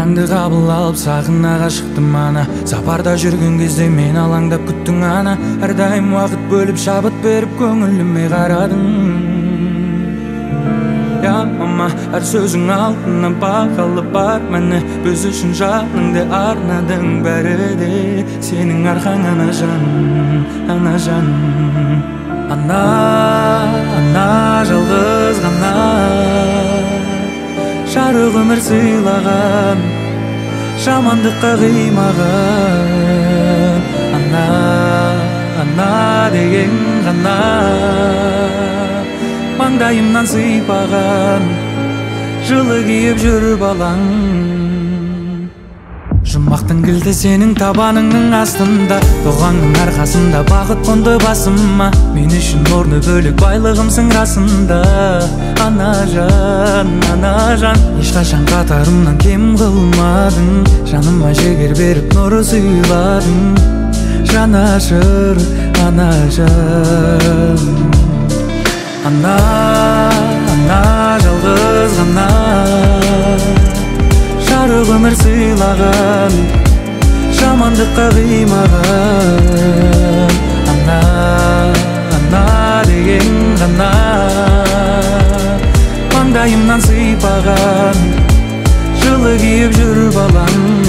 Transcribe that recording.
Домбыраңды қабыл алып сахнаға шықтым ана. Сапарда жүрген кезде мен алаңдап күттің ана. Әрдайым уақыт бөліп шабыт беріп көңіліме қарадың. Я мама, әр сөзің алтыннан бағалы бар мәні. Біз үшін жаныңды арнадың, бәрі де сенің арқаң, анажан, анажан. Ана, ана жалғыз ғана жарық өмір сыйлаған, жамандыққа қимаған. Ана, ана деген ғана маңдайымнан сыйпаған, жылы киіп жүр балаң. Жұмақтың кілті сенің табаныңның астында, дұғаңның арқасында бақыт қонды басыма. Мен үшін орны бөлек байлығымсың расында, анажан, анажан. Ешқашан қатарымнан кем қылмадың, жаныма жігер беріп нұр сыйладың. Жанашыр анажан. Ана, ана жалғыз ғана жарық өмір сыйлаған, жамандыққа қимаған. Ана, ана деген ғана маңдайымнан сыйпаған, жылы киіп жүр балаң.